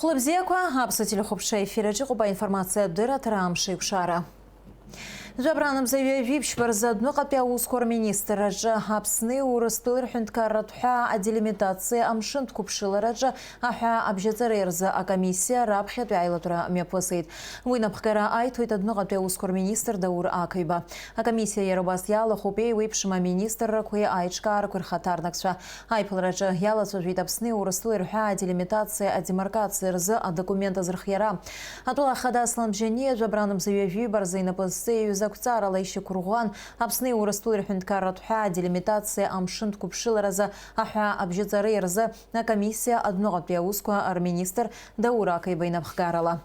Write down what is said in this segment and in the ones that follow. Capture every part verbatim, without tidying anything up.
Хәлыбзиақәа, Аԥсуа телехәаԥшра ефир аҿы иҟоуп аинформациатә дырраҭара Амш еиқәшара. Жәабран мза ҩажәи ԥшьба рзы адәныҟатәи аусқәа рминистрраҿы Аԥсни Урыстәылеи рҳәынҭқарратә ҳәаа аделимитациа амшынтә қәыԥшылараҿы аҳәаа абжьаҵареи рзы акомиссиа раԥхьатәи аилатәара мҩаԥысит. Уи напхгара аиҭоит адәныҟатәи аусқәа рминистр Даур Ақаҩба. Акомиссиа иара убас иалахәуп еиуеиԥшым аминистррақәеи аиҿкаарақәеи рхаҭарнакцәа. Аиԥылараҿы иалацәажәеит Аԥсни Урыстәылеи рҳәаа аделимитациа адемаркациа рзы адокумент азырхиара. Атәыла ахада Аслан Бжьаниа жәабран мза ҩажәиба рзы инапы зҵеиҩыз ақәҵарала ишьақәырӷәӷәан Аԥсни Урыстәылеи рҳәынҭқарратә ҳәаа аделимитациа амшынтә қәыԥшыларазы аҳәаа абжьаҵареи рзы акомиссиа адәныҟатәи аусқәа рминистр Даур Ақаиба инапхгарала.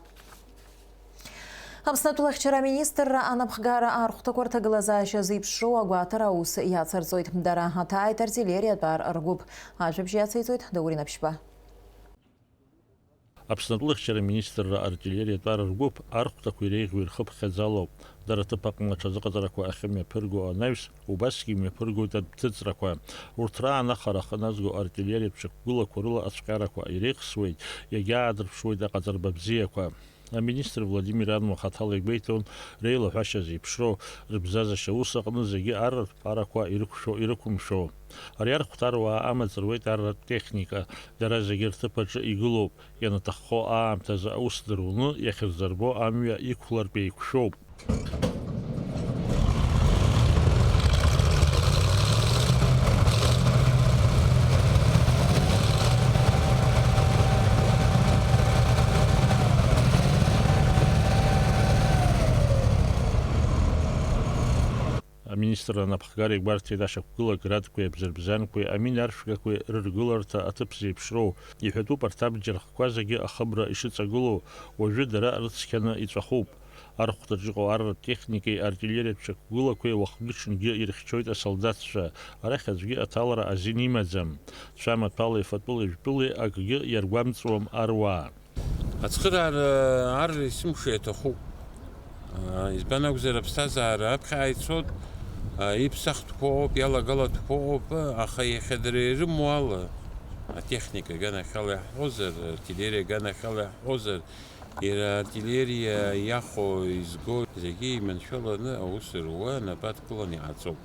Аԥсны атәылахьчара аминистрра анапхгара архәҭақәа рҭагылазаашьа зеиԥшроу агәаҭара аус иацырҵоит. Дара аҭааит артиллериатә ар ргәыԥ. Ажәабжь иациҵоит Даур Инаԥшьба. Аԥсны атәылахьчара аминистрра артиллериатә ар ргәыԥ архәҭақәа иреиӷьу ирхыԥхьаӡалоуп. Дара аҭыԥ аҟны аҽазыҟаҵарақәа ахьымҩаԥырго анаҩс, убасгьы имҩаԥыргоит адәҭыҵрақәа. Урҭ раан ахара ахы назго артиллериатә шьақәгылақәа рыла ацәҟьарақәа иреихсуеит, иагьаадырԥшуеит аҟаҵарба бзиақәа. Аминистр Владимир Ан уахаҭала игәеиҭон, реилаҳәашьа зеиԥшроу, рыбзазашьа ус аҟны зегьы арратә ԥҟарақәа ирықәшәо, ирықәымшәо. Ари архәҭаруаа амаҵ руеит арратә техника, дара зегьы рҭыԥ аҿы игылоуп, ианаҭаххо аамҭазы аус дыруны иахьырзырбо амҩа иқәлартә еиқәшәоуп. Аминистрра анапхгара игәарҭеит ашьақәгыла градқәеи абзырбзанқәеи амин аршәгақәеи рыргыларҭа аҭыԥ зеиԥшроу. Иҳәатәуп арҭ абџьар хкқәа зегьы ахыбра ишыҵагылоу, уажәы дара рыцқьаны иҵәахуп. Архәҭаҿ иҟоу арратә техникеи артиллериатә шьақәгылақәеи уахгьы-ҽынгьы ирыхьчоит асолдаҭцәа, арахь аӡәгьы аҭалара азин имаӡам. Цәамаҭәалеи фатәылеи жәтәылеи акгьы иаргәамҵуам аруаа. Ацхыраара ар есымша иаҭахуп. Аа, избан акәзар, аԥсҭазаара аԥхьа ааицоит, аа, иԥсахтәқәа ыҟоуп, иалагалатәқәа ыҟоуп, аха иахьа дара ирымоу ала, атехника аганахьала иаҳҳәозар, артиллериа аганахьала иаҳҳәозар, иара артиллериа иахо, изго зегьы иманшәаланы аус руа, напы адкыланы иҟаҵоуп.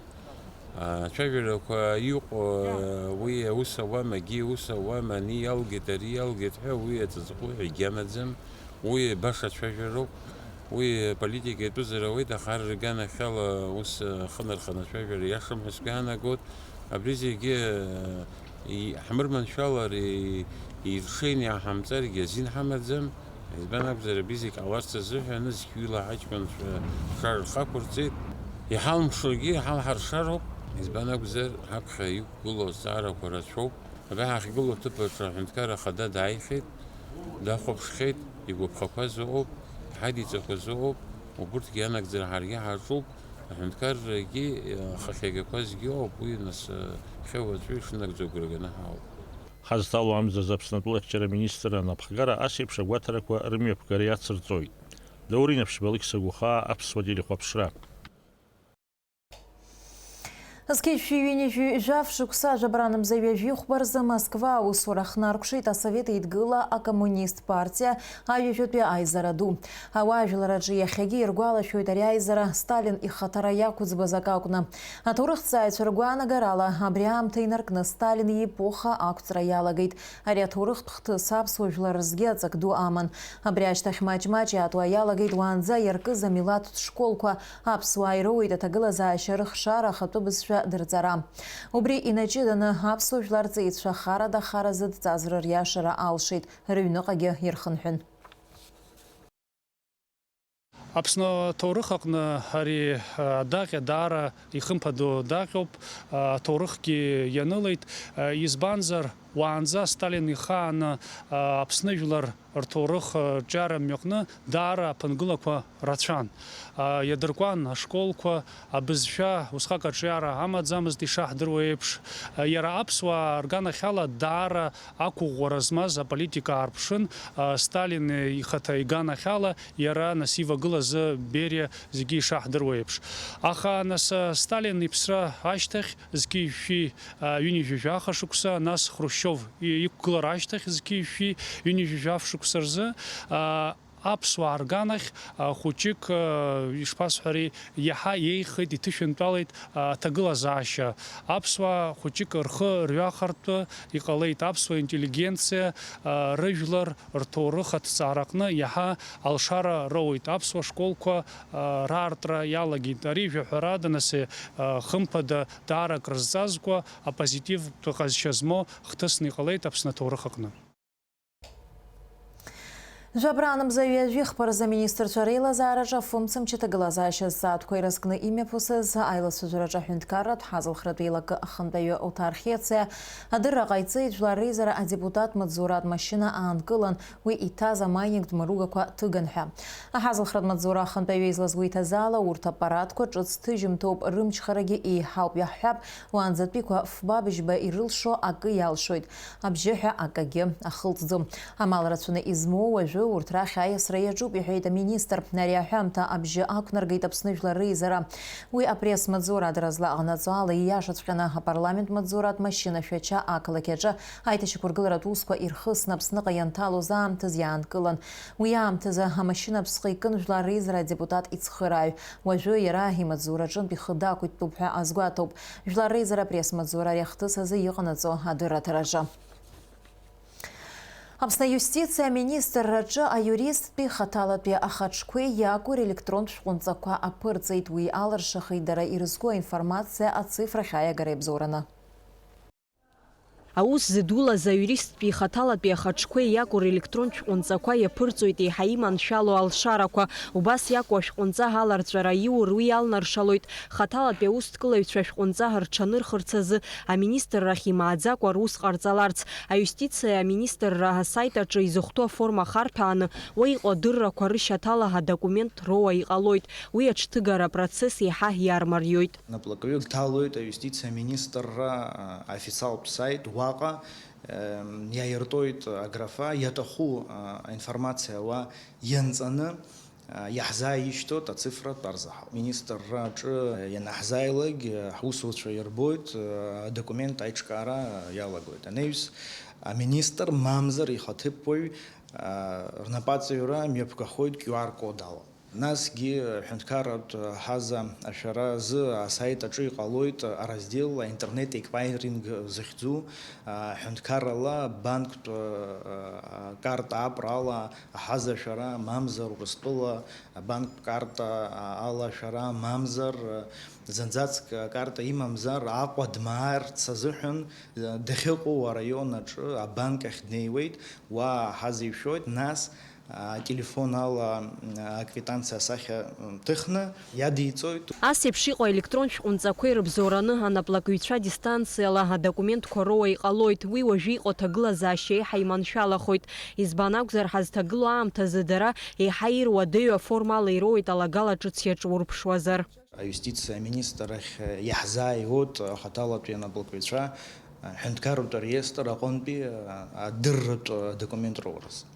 Ацәажәарақәа иҟоу, уи аус ауам, егьи аус ауам, ани иалгеит, ари иалгеит ҳәа, уи аҵыҵҟәы егьамаӡам, уи баша цәажәароуп, уи политика иатәызар ауеит, аха ар рганахьала ус ахынарханы ацәажәара иашам ҳәа сгәы иаанагоит. Абри зегьы, и-, ҳмырманшәалар, и-, иршеины иааҳамҵаргьы азин ҳамаӡам. Избан акәзар, абри зегь ҟаларц азыҳәан зқьҩыла ҳаҷкәынцәа рхы рхақәырҵеит. Иҳалымшогьы иҳалҳаршароуп. Избан акәзар, ҳаԥхьа иқәгылоу азҵаарақәа рацәоуп. Абра ҳахьгылоу аҭыԥ аҿы аҳәынҭқар ахада дааихьеит, дахәаԥшхьеит, игәаԥхақәаз ыҟоуп, иҳадиҵақәаз ыҟоуп, убурҭгьы ианагӡара ҳаргьы ҳаҿуп, аҳәынҭқаррагьы, ахахьагақәазгьы ыҟоуп, уи нас, иахьа уаҵәы ишынагӡо агәра ганы ҳаауп. Ҳазҭало амзазы Аԥсны атәылахьчара аминистрра анапхгара ас еиԥш агәаҭарақәа рымҩаԥгара иацырҵоит. Даур Инаԥшьба, Алықьса Гәыхаа, Аԥсуа телехәаԥшра. Зқьи жәшәи ҩынҩажәи жәаф шықәса ажәабран мза ҩажәи хәба рзы Москва аусура хнаркәшеит Асовет Еидгыла акоммунист партиа аҩажәатәи аизара ду. Ауаажәлар рҿы иахьагьы иргәалашәоит ари аизара Сталин ихаҭара иақәӡбаз акы акәны. Аҭоурыхҭҵааҩцәа ргәаанагарала, абри аамҭа инаркны Сталин иепоха ақәҵра иалагеит. Ари аҭоурыхтә хҭыс аԥсуа жәлар рзгьы аҵак ду аман. Абри ашьҭахь маҷ-маҷ иаатуа иалагеит уаанӡа иаркыз амилаҭтә школқәа, аԥсуаа ироуеит аҭагылазаашьа рыхшара ахатәы бызшәа дырҵара. Убри инаҷыданы аԥсуа жәлар рҵеицәа харада-харазы дҵаз рыриашара алшеит, рыҩныҟагьы ирхынҳәын. Аԥсны аҭоурых аҟны ари, а, адаҟьа даара ихымԥадоу даҟьоуп, а, аҭоурыхгьы ианылеит, а, избанзар, уаанӡа Сталин ихааны, а, Аԥсны жәлар рҭоурых, а, рҿиара мҩаҟны даара аԥынгылақәа рацәан. А, иадыркуан ашколқәа, абызшәа усҟак аҿиара амаӡамызт ишаҳдыруа еиԥш. А, иара аԥсуаа рганахьала даара ақәыӷәӷәара змаз аполитика аарԥшын, а, Сталин ихаҭа иганахьала иара нас ивагылазы Бериа зегьы ишаҳдыруа еиԥш. Аха нас, а, Сталин иԥсра ашьҭахь зқьи жәшәи, а, ҩынҩажәи жәаха шықәса, нас Хрушьов Иқәгылара ашьҭахь зқьи жәшәи ҩынҩажәи жәаф шықәса рзы, аа, аԥсуаа рганахь, аа, хәыҷык, аа, ишԥасҳәари, иаҳа иеихеит, иҭышәынтәалеит, аа, аҭагылазаашьа. Аԥсуаа хәыҷык рхы рҩахартә иҟалеит, аԥсуа интеллигенциа, аа, рыжәлар рҭоурых аҭҵаараҟны иаҳа алшара роуеит. Аԥсуа школқәа, аа, раартра иалагеит. Ари жәаҳәарада, нас, аа, хымԥада, даара акрызҵазкуа, апозитивтә ҟазшьа змоу хҭысны иҟалеит Аԥсны аҭоурых аҟны. Жәабран мза ҩажәи хԥа рзы аминистрцәа реилазаараҿы афымцамч аҭагылазаашьа зҵаатәқәа ирызкны имҩаԥысыз аилацәажәараҿы аҳәынҭқарратә ҳазалхратә еилакы ахантәаҩы Оҭар Хьециа адырра ҟаиҵеит. Жәлар реизара адепутат Маӡурат машьына аанкылан, уи иҭаз амаининг дмыругақәа ҭыган ҳәа. Аҳазалхратә маҵзура ахантәаҩы излазгәеиҭаз ала, урҭ аппаратқәа ҿыц ҭыжьымҭоуп, рымчхарагьы еиҳауп. Иаҳҳәап, уаанӡатәиқәа фба быжьба ирылшо акы иалшоит, абжьы ҳәа акагьы ахылҵӡом. Амал рацәаны измоу уажәы урҭ рахь аиасра иаҿуп, иҳәеит аминистр. Ари аҳәамҭа абжьы ақәнаргеит Аԥсны Жәлар Реизара. Уи апресс-маҵзура адырра злаҟанаҵо ала, ииашаҵәҟьаны апарламент маҵзуратә машьына Шәача ақалақь аҿы аиҭашьақәыргыларатә усқәа ирхысны Аԥсныҟа ианҭалоз аамҭаз иаанкылан. Уи аамҭазы амашьына аԥсҟы икын Жәлар Реизара адепутат ицхырааҩ. Уажәы иара имаҵзураҿынтә ихы дақәиҭтәуп ҳәа азгәаҭоуп. Жәлар Реизара апресс-маҵзура ари ахҭыс азы иҟанаҵо адырраҭараҿы. Аԥсны аиустициа аминистрраҿы аиуристтәи хаҭалатәи ахаҿқәеи иакәу релектронтә шәҟәынҵақәа аԥырҵеит. Уи алыршахеит дара ирызку аинформациа ацифрахь аиагара иабзоураны. Аус зыдулаз аиуристтәи хаҭалатәи ахаҿқәеи иакәу релектронтә шәҟәынҵақәа иаԥырҵоит еиҳа иманшәало алшарақәа. Убас иакәу ашәҟәынҵа аларҵәара аиур, уи иалнаршалоит хаҭалатәи аусҭкылаҩцәа ашәҟәынҵа рҽанырхырц азы аминистррахь имааӡакәа рус ҟарҵаларц. Аиустициа аминистрра асайт аҿы изыхәҭоу аформа ахарҭәааны, уа иҟоу адыррақәа рышьаҭала адокумент роуа иҟалоит. Уи аҽҭыгара апроцесс еиҳа иармариоит. Наплакҩык дҭалоит аиустициа аминистрра, а, официалтә саит, уаҟа, эм, иаиртәоит аграфа, иаҭаху, а, аинформациа уа ианҵаны, а, иаҳзааишьҭуеит ацифратә арзаҳал. Министрра аҿы ианаҳзааилак, а, ҳусуцәа ирбоит, а, адокумент аиҿкаара иалагоит. Анаҩс аминистр мамзар ихаҭыԥуаҩ, а, рнапаҵаҩра мҩаԥгахоит Q R кодала. Насгьы, ҳәынҭқарратә ҳаза ашәара азы асайт аҿы иҟалоит араздел аинтернет-еквайринг захьӡу, ҳәынҭқаррала банктә карта аԥрала аҳаза ашәара, мамзар Урыстәыла абанктә карта ала ашәара, мамзар зынӡаск акарта имамзар Аҟәа дмаарц азыҳәан дахьыҟоу араион аҿы абанк ахь днеиуеит, уа аҳаза ишәоит, нас ателефон ала аквитанциа асахьа ҭыхны иадиҵоит. Ас еиԥш иҟоу аелектронтә шәҟәынҵақәа ирыбзоураны анаплакҩцәа дистанциала адокументқәа роуа иҟалоит. Уи уажәы иҟоу аҭагылазаашьа еиҳа иманшәалахоит. Избан акәзар, ҳазҭагылоу аамҭазы дара еиҳа ируадаҩу аформала ироуеит алагала ҿыц иаҿурԥшуазар. Аиустициа аминистр ахь иаҳзааиуеит ахаҭалатәи анаплакҩцәа ҳәынҭқарратә реестр аҟынтәи адырратә документ роураз.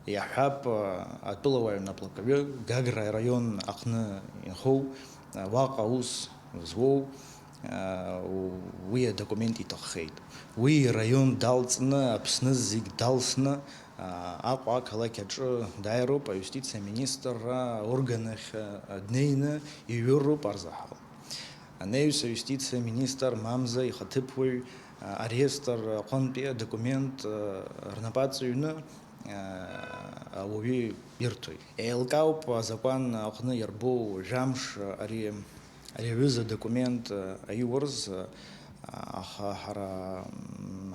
Иаҳҳәап, атәылауаҩ наплакаҩы Гагра араион аҟны инхоу, уаҟа аус зуоу, уи адокумент иҭаххеит. Уи ираион далҵны, Аԥсны зегь далсны, Аҟәа ақалақь аҿы дааироуп, аиустициа аминистрра орган ахь днеины иҩыроуп арзаҳал. Анаҩс аиустициа аминистр мамза ихаҭыԥуаҩ ареестр аҟынтәи адокумент рнапаҵаҩны ауаҩы ирҭоит. Еилкаауп азакәан аҟны иарбоу жәамш ари, ари аҩыза адокумент аиурыз, аха ҳара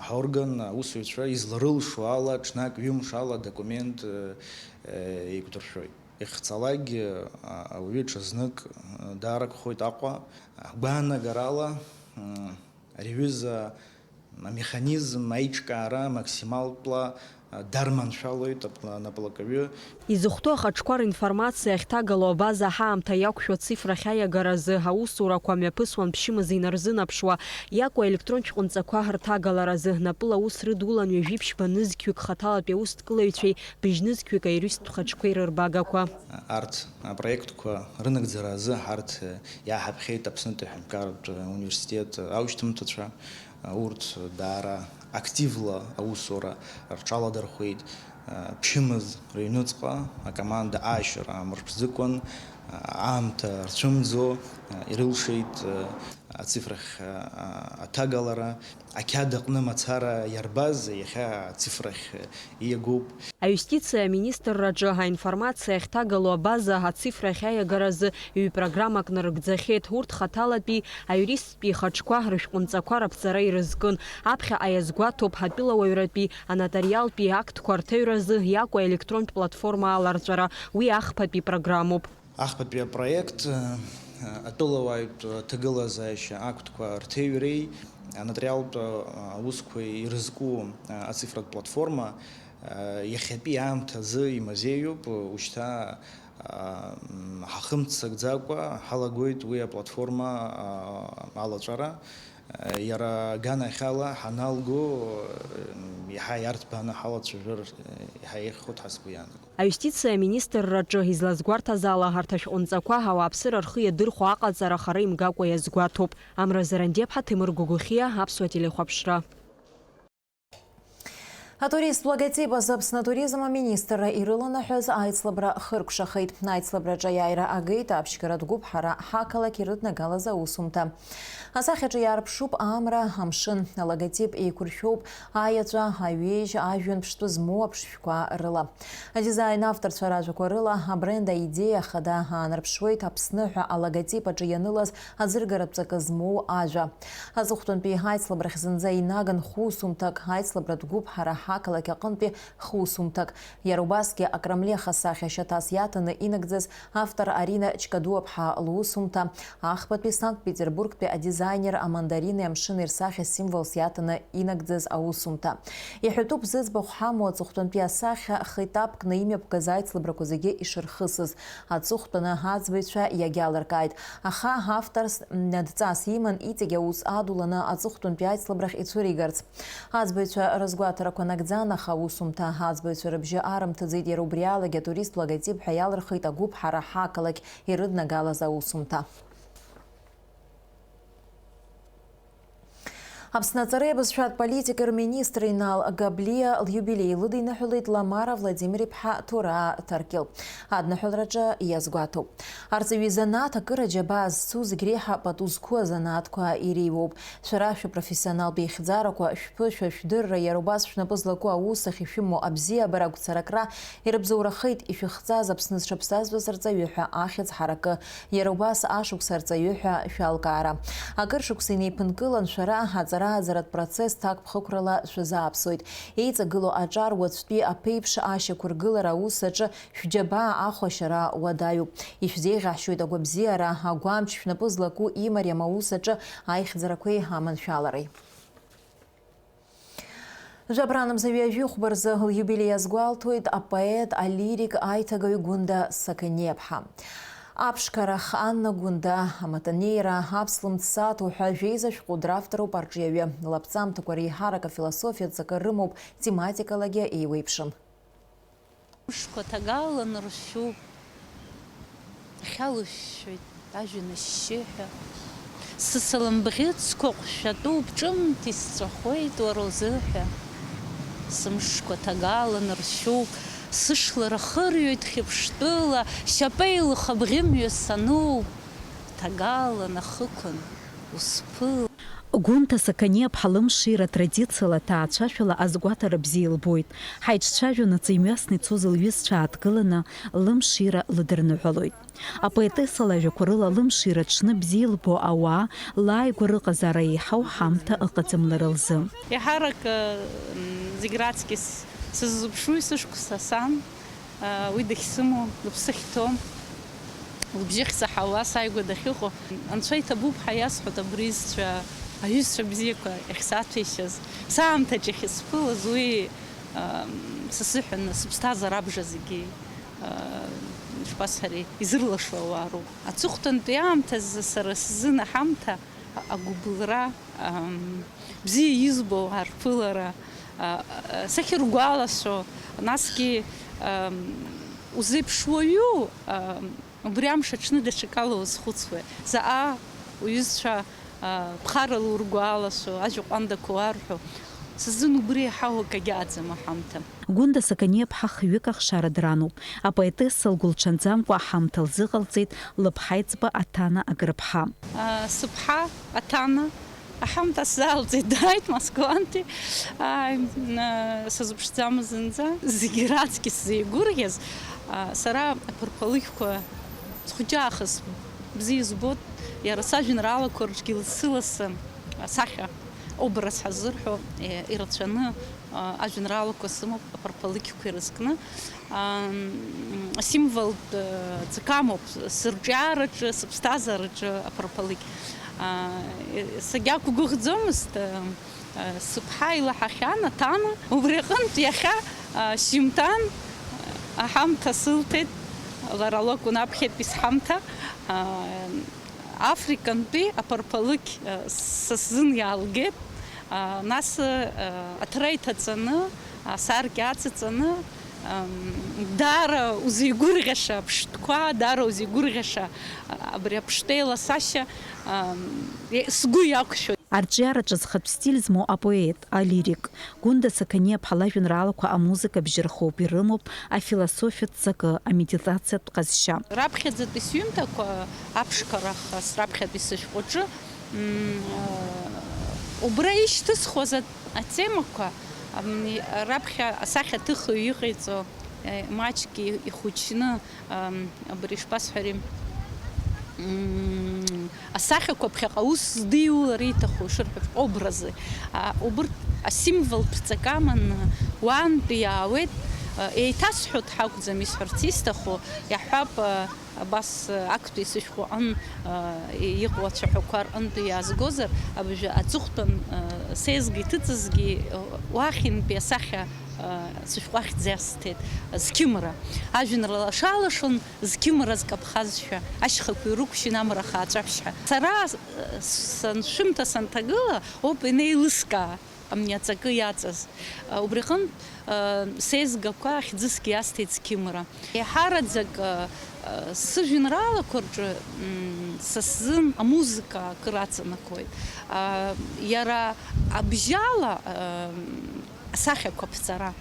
ҳорган аусзуҩцәа изларылшо ала, ҽнак ҩымш ала адокумент еиқәдыршәоит. Ихцалакгьы, а, ауаҩы ҽазнык, а, даарагхоит Аҟәа. Гәаанагарала, м, ари аҩыза амеханизм аиҿкаара максималтәла, а, дарманшәалоит ап-, анаплакаҩы. Изыхәҭоу ахаҿқәа ринформациа ахьҭагало абаза ҳаамҭа иақәшәо ацифрахь аиагаразы аусурақәа мҩаԥысуан ԥшьымз инарзынаԥшуа, иакәу аелектронтә шәҟәынҵақәа рҭагаларазы, напыла аус рыдулан ҩажәи ԥшьба нызқьҩык хаҭалатәи аусҭкылаҩцәеи быжьнызқьҩык аиуристтә хаҿқәеи рырбагақәа. Арҭ апроектқәа рынагӡара азы ҳарҭ иааҳаԥхьеит Аԥснытәи аҳәынҭқарратә университет аушьҭымҭацәа. Урҭ даара Активла аусура рҽаладырхәеит, а, ԥшьымз рыҩныҵҟа акоманда аашьара амырԥӡыкәан, а, аамҭа рцәымӡо, а, ирылшеит, а, ацифрахь, а, а, аҭагалара, ақьаад аҟны мацара иарбаз иахьа ацифрахь, а, иагоуп. Аиустициа аминистрраҿы аинформациа ахьҭагало абаза ацифрахь аиагаразы ҩ-программак нарыгӡахьеит. Урҭ хаҭалатәи аиуристтәи ихаҿқәа рышәҟәынҵақәа раԥҵара ирызкын. Аԥхьаҟа иазгәаҭоуп ҳатәылауаҩратәи анотариалтәи актқәа рҭыҩразы иакәу аелектронтә платформа аларҵәара. Уи ахԥатәи программоуп. Ахԥатәи апроект, э, атәылауаҩтә ҭагылазаашьа актқәа рҭыҩреи анотариалтә, э, аусқәеи ирызку, э, ацифратә платформа, э, иахьатәи аамҭазы имазеиуп, ушьҭа, э, м, ҳахымццакӡакәа ҳалагоит уи аплатформа, э, алаҵәара. Иара аганахьала ҳаналго, иаҳа иарҭбааны ҳалацәажәар, иаҳа еиӷьхоит ҳәа сгәы иаанагоит. Аиустициа аминистрраҿы излазгәарҭаз ала, арҭ ашәҟәынҵақәа ауааԥсыра рхы иадырхәо аҟаҵара хара имгакәа иазгәаҭоуп. Амра Зарандиаԥҳа, Ҭемыр Гогохиа, Аԥсуа телехәаԥшра. Атурист логотип азы Аԥсны атуризм аминистрра ирыланаҳәаз аицлабра хыркәшахеит. Аицлабраҿы аиааира агеит аԥшьгаратә гәыԥ ҳара ҳақалақь ирыднагалаз аусумҭа. Асахьаҿы иаарԥшуп амра, амшын. Алоготип еиқәыршәоуп аеҵәа, аҩежь, ажәҩан ԥштәы змоу аԥшшәқәа рыла. Адизаин авторцәа ражәақәа рыла абренд аидеиа хада аанарԥшуеит Аԥсны ҳәа алоготип аҿы ианылаз аӡыргаратә ҵакы змоу ажәа. Аҵыхәтәантәи аицлабрахь зынӡа инаган хәусумҭак, аицлабратә гәыԥ ҳара ҳақалақь аҟынтәи хусумҭак. Иара убасгьы акрамлех асахьа шьаҭас иаҭаны инагӡаз автор Арина Чкадуаԥҳа лусумҭа, ахԥатәи Санкт-Петербургтәи адизайнер амандарини амшыни рсахьа символс иаҭаны инагӡаз аусумҭа. Иҳәатәуп зыӡбахә ҳамоу аҵыхәтәантәи асахьа хеҭапкны имҩаԥгаз аицлабрақәа зегьы ишырхысыз. Аҵыхәтәаны аӡбаҩцәа иагьалыркааит. Аха авторс дҵас иман иҵегь аус адуланы аҵыхәтәантәи аицлабрахь ицәыригарц. Аӡбаҩцәа рызгәаҭарақәа нагӡан, аха аусумҭа аӡбаҩцәа рыбжьы аарымҭыӡеит, иара убри алагьы атурист логотип ҳәа иалырхит агәыԥ ҳара ҳақалақь ирыднагалаз аусумҭа. Аԥсны аҵареи абызшәатә политики рминистр Инал Габлиа лиубилеи лыдиныҳәалеит Ламара Владимир-иԥҳа Ҭораа Ҭаркьыл. Адныҳәалраҿы иазгәаҭоуп. Арҵаҩы изанааҭ акыр аџьабаа зцу зегь реиҳа пату зқәу азанааҭқәа иреиуоуп. Шәара шәыпрофессионалтә еихьӡарақәа, шәԥышәа, шәдырра, иара убас шәнапы злаку аус ахь ишәымоу абзиабара, агәцаракра ирыбзоурахеит ишәыхҵаз Аԥсны зҽаԥсазтәыз арҵаҩы ҳәа ахьӡ ҳаракы, иара убас ашықәс арҵаҩы ҳәа шәалкаара. Акыр шықәса инеиԥынкылан шәара аҵара-ааӡаратә процесс ҭакԥхықәрала шәазааԥсоит. Еиҵагылоу аҿар уаҵәтәи аԥеиԥш ашьақәыргылара аус аҿы шәџьабаа ахәашьара уадаҩуп. Ишәзеиӷьаҳшьоит агәабзиара, агәамч шәнапы злаку имариам аус аҿы аихьӡарақәеи аманшәалареи. Жәабранамза ҩажәихәба рзы лиубилеи азгәалҭоит апоет, алирик аиҭагаҩ Гәында Сақаниаԥҳа. Аԥшқарах Анна Гәында, аматанеира, аԥслымӡ сааҭ уҳәа жәеиза шәҟәы дравторуп арҿиаҩы. Лаԥҵамҭақәа реиҳарак афилософиатә ҵакы рымоуп, тематикалагьы еиуеиԥшым. Мшқәа ҭагалан ршәуп, ахьалышәшәоит ажәҩан ашьшьыҳәа. Сысалам бӷьыцқәа ҟәшәатәуп, ҿымҭ исҵәахуеит уара узыҳәа. Сымшқәа ҭагалан ршәуп, сышла рахырҩоит хьыԥштәыла, шьапеилыха бӷьымҩа сануп, ҭагалан ахықәан усԥыл. Гәында Сақаниаԥҳа лымшира традициала, ҭаацәашәала азгәаҭара бзиа илбоит. Ҳаиҿцәажәонаҵы имҩасны ицоз лҩызцәа ааҭгыланы лымшира лыдырныҳәалоит. Апоетесса лажәақәа рыла лымшира аҽны бзиа илбо ауаа лааигәа рыҟазаара еиҳау ҳамҭа ыҟаӡам лара лзы. Еиҳарак, м, зегь раҵкьыс сыззыԥшуи сышықәса сан, уи дахьсымоу, лыԥсы ахьҭоу, лыбжьы ахьсаҳауа, сааигәа дахьыҟоу. Анцәа иҭабуп ҳәа иасҳәоит абри изцәа, аҩызцәа бзиақәа иахьсаҭәеишьаз. Саамҭаҿ иахьысԥылаз уи, ам, са сзыҳәан сыԥсҭазаара абжа зегьы, а, ишԥасҳәари, изырлашо ауаа роуп. Аҵыхәтәантәи аамҭазы сара сзын аҳамҭа, агәыбылра, ам, бзиа избо арԥылара, а, а, сахьыргәалашәо, насгьы, ам, узеиԥш уаҩу, ам, убри амш аҽны даҽакала уазхәыцуеит. Заҟа уҩызцәа, а, ԥхаррала ургәалашәо, ажәа ҟәандақәа уарҳәо. Сзын убри еиҳау акагьы аӡам аҳамҭа. Гәында Сақаниаԥҳа хҩык ахшара дрануп. Апоетесса лгәылҽанӡамкәа аҳамҭа лзыҟалҵеит лыԥҳаиҵба Аҭана Агрыԥҳа. Сыԥҳа Аҭана аҳамҭа сзаалҵеит, дааит Москвантәи. Ааи, сазыԥшӡамызт зынӡа. Зегьы раҵкьыс зеигәырӷьаз, сара аԥарԥалыкьқәа схәыҷаахыс бзиа избоит, иара сажәеинраалақәа рҿгьы лассы-лассы асахьа, образ ҳазырҳәо, ирацәаны ажәеинраалақәа сымоуп аԥарԥалыкьқәа ирызкны. Асимволтә ҵакы амоуп сырҿиаараҿы, сыԥсҭазаараҿы аԥарԥалыкь. Сагьақәгәыӷӡомызт, сыԥҳа илаҳахьан Аҭана, убри аҟынтә иахьа шьымҭан аҳамҭа сылҭеит, лара лакәын аԥхьатәи сҳамҭа. Африкантәи аԥарԥалыкь са сзын иаалгеит, нас аҭра иҭаҵаны, асаркьа аҵаҵаны, даара узеигәырӷьаша аԥштәқәа, даара узеигәырӷьаша абри аԥштәы еиласашьа сгәы иақәшәоит. Арҿиараҿы зхатә стиль змоу апоет, алирик, Гәында Сақаниаԥҳа лажәеинраалақәа амузыкабжьы рхоуп, ирымоуп афилософиатә ҵакы, амедитациатә ҟазшьа. Раԥхьаӡатәи сҩымҭақәа аԥшқарахыс, раԥхьатәи сышәҟәаҿы, мм, убра ишьҭысхуаз атемақәа, ам, раԥхьа асахьаҭыхҩы иҟаиҵо, маҷк ихәыҷны, абри ишԥасҳәари, асахьақәа ԥхьаҟа аус здиулар иҭаху ишырҳәо образы, убырҭ асимволтә ҵак аманы уаантәи иаауеит, еиҭасҳәо дҳакәӡам исҳәарц исҭаху, иаҳҳәап, абас актәи сышәҟәы аҟын иҟоу ацәаҳәақәа рҟынтәи иаазгозар, абыржәы аҵыхәтәан сеизга иҭыҵызгьы уахьынтәи асахьа сышәҟәы ахьӡ иасҭеит, зқьымра. Ажәеинраала шалашон, зқьымра зкаԥхазшәа, ашьхақәа ирықәшьын амра хааҵәаԥшьҳәа. Сара саншәымҭа санҭагыла ауп инеилыскаа амни аҵакы иаҵаз. Убри аҟынтә сеизгақәа ахьӡысгьы иасҭеит зқьымра. Еиҳараӡак сыжәеинраалақәа рҿы са сзын амузыка акыр аҵанакуеит. Иара абжьала асахьақәа ԥҵара.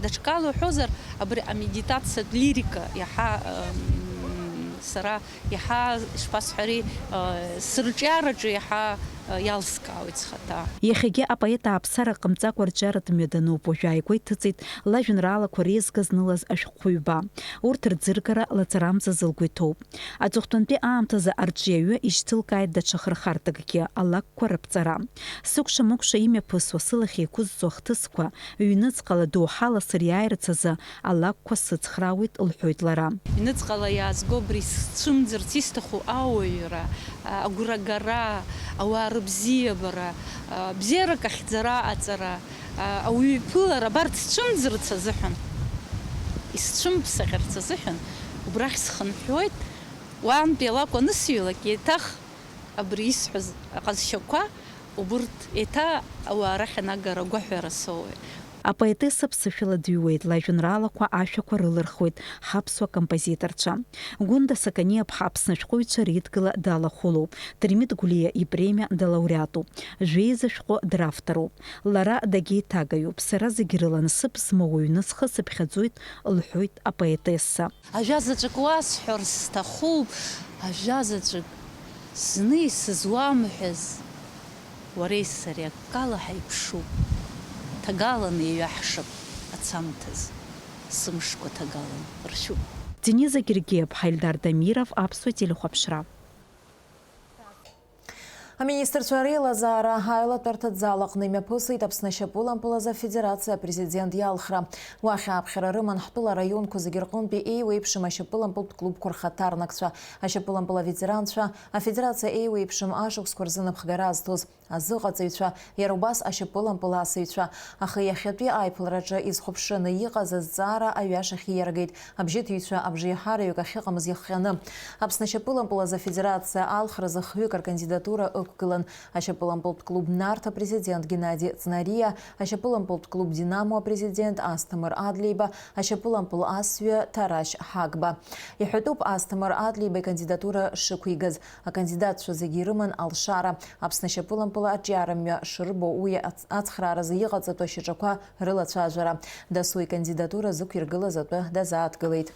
Даҽакала уҳәозар, абри амедитациатә лирика иаҳа, сара иаҳа, ишԥасҳәари, сырҿиараҿы иаҳа иалскаауеит схаҭа. Иахьагьы апоет ааԥсара ҟамҵакәа арҿиаратә мҩа дануп, уажәы ааигәа иҭыҵит лажәеинраалақәа реизга знылаз ашәҟәқәа ҩба. Урҭ рӡыргара лаҵарамзазы лгәы иҭоуп. Аҵыхәтәантәи аамҭазы арҿиаҩы ишьҭылкааит даҽа хырхарҭакгьы, алакәқәа рыԥҵара. Сыкәша-мыкәша имҩаԥысуа, сылахь еиқәызҵо ахҭысқәа, ҩныҵҟала доуҳала сыриааирц азы алакәқәа сыцхраауеит, лҳәоит лара. Ҩныҵҟала иаазго абри сцәымӡырц исҭаху ауаҩра, агәрагара, ауаа рыбзиабара, бзиарак ахьӡара аҵара, ауаҩы иԥылара, абарҭ сцәымӡырц азыҳәан, исцәымԥсахьарц азыҳәан убрахь схынҳәуеит. Уаантәи алакә анысыҩлак, еиҭах абри исҳәаз аҟазшьақәа, убырҭ еиҭа ауаа рахь анагара агәаҳәара соуеит. Апоетесса ԥсышәала дыҩуеит, лажәеинраалақәа ашәақәа рылырхуеит ҳаԥсуа композиторцәа. Гәында Саканиаԥҳа Аԥсны ашәҟәыҩҩцәа реидгыла далахәылоуп, Дырмит Гәлиа ипремиа далауреатуп, жәеиза шәҟәы дравторуп. Лара дагьеиҭагаҩуп, сара зегь рыла насыԥ змоу уаҩны схы сыԥхьаӡоит, лҳәоит апоетесса. Ажәа заҵәык уасҳәар сҭахуп, ажәа заҵәык зны исызуамҳәаз, уареи сареи аккала ҳаиԥшуп, ҭагалан еиҩаҳшап ацамҭаз, сымшқәа ҭагалан ршьуп. Дениза Гергиаԥҳа, Ельдар Дамиров, Аԥсуа телехәаԥшра. Аминистрцәа реилазаара аилатәарҭа зал аҟны имҩаԥысит Аԥсны ашьапылампыл азы Афедерациа апрезидент иалхра. Уахь ааԥхьара рыман ҳтәыла араионқәа зегьы рҟынтәи еиуеиԥшым ашьапылампылтә клубқәа рхаҭарнакцәа, ашьапылампыл аветеранцәа, Афедерациа еиуеиԥшым ашықәсқәа рзы напхгара азҭоз азыҟаҵаҩцәа, иара убас ашьапылампыл асыҩцәа. Аха иахьатәи аиԥылараҿы изхәаԥшраны иҟаз азҵаара аҩашахь ииаргеит. Абжьыҭыҩцәа абжеиҳараҩык ахьыҟамыз иахҟьаны. Аԥсны ашьапылампыл азы Афедерациа алхразы хҩык ркандидатура Иқәгылан ашьапылампылтә клуб Нарҭ апрезидент Геннади Цнариа, ашьапылампылтә клуб Динамо апрезидент Асҭамыр Адлеиба, ашьапылампыл асҩы Ҭарашь Ҳагба. Иҳәатәуп Асҭамыр Адлеиба икандидатура шықәигаз. Акандидатцәа зегьы ирыман алшара. Аԥсны ашьапылампыл аҿиарамҩа шырбо уи ац-, ацхрааразы иҟаҵатәу ашьаҿақәа рылацәажәара. Дасу икандидатура зықәиргылаз атәы дазааҭгылеит.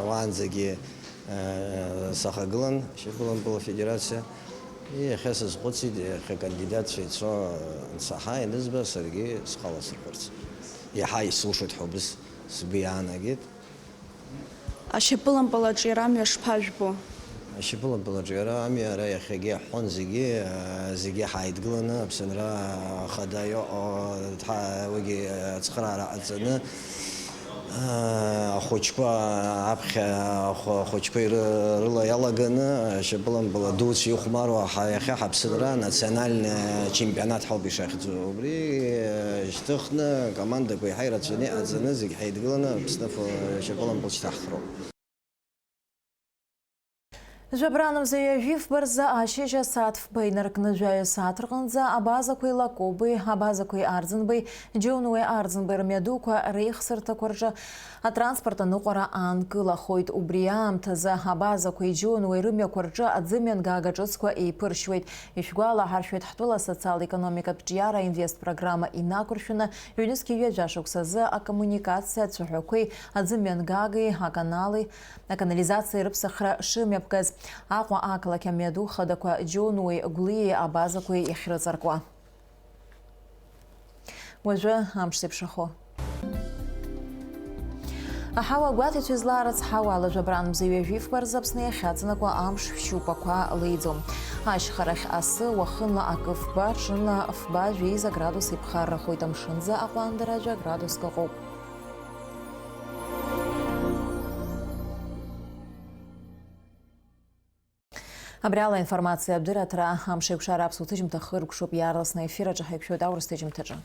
Уаанӡагьы, э, сахагылан ашьапылампыл афедерациа. Иахьа сазхәыцит, иахьа акандидатцәа ицо ансаҳа, ианызба, саргьы схала сырхәарц. Иаҳа исылшоит ҳәа убыс сгәы иаанагеит. Ашьапылампыл аҿиара амҩа шԥажәбо? Ашьапылампыл аҿиара амҩа ара иахьагьы иаҳҳәон зегьы, э, зегьы ҳааидгыланы, Аԥсынра Ахада иҟоу, ҭа-, уигьы ацхыраара ҟаҵаны, э, ахәыҷқәа аԥхьа, ахә-, ахәыҷқәа иры-, рыла иалаганы, ашьапылампыл адуцәа ихәмаруа ҳа-, иахьа ҳаԥсынра национальный чемпионат ҳауп ишахьӡу. Убри, э, шьҭыхны, командақәа еиҳа ирацәаны иҟаҵаны, зегь ҳаидгыланы Аԥсны ф-, ашьапылампыл шьҭаҳхроуп. Жәабранмза ҩажәи фба рзы ашьыжь асааҭ фба инаркны жәаҩа сааҭ рҟынӡа абазақәеи Лакобеи, абазақәеи Арӡынбеи, Џьонуеи Арӡынбеи рмҩадуқәа реихсырҭақәа рҿы атранспорт аныҟәара аанкылахоит. Убри аамҭазы абазақәеи Џьонуеи рымҩақәа рҿы аӡымҩангага ҿыцқәа еиԥыршьуеит. Ишәгәалаҳаршәоит, ҳтәыла асоциал-економикатә ҿиара инвест программа инақәыршәаны ҩнызқьи ҩажәа шықәсазы акоммуникациа ацәаҳәақәеи аӡымҩангагеи аканали аканализациеи рыԥсахра шымҩаԥгаз, Аҟәа ақалақь амҩаду хадақәа Џьонуеи Гәлиеи абазақәеи иахьрыҵаркуа. Уажәы амш зеиԥшрахо. Аҳауа агәаҭаҩцәа излаарыцҳауа ала, жәабранмза ҩажәи фба рзы Аԥсны иахьаҵанакуа амш шәшьупақәа леиӡом. Ашьхарахь асы уахынла акы фба, ҽынла фба жәеиза градус иԥхаррахоит, амшынӡы аҟәандара жәа градуск ыҟоуп. Абри ала аинформациа адырраҭара, амш еиқәшара аԥсуа ҭыжьымҭа хыркәшоуп, иаарласны аефир аҿы ҳаиқәшәоит аурыс ҭыжьымҭаҿы.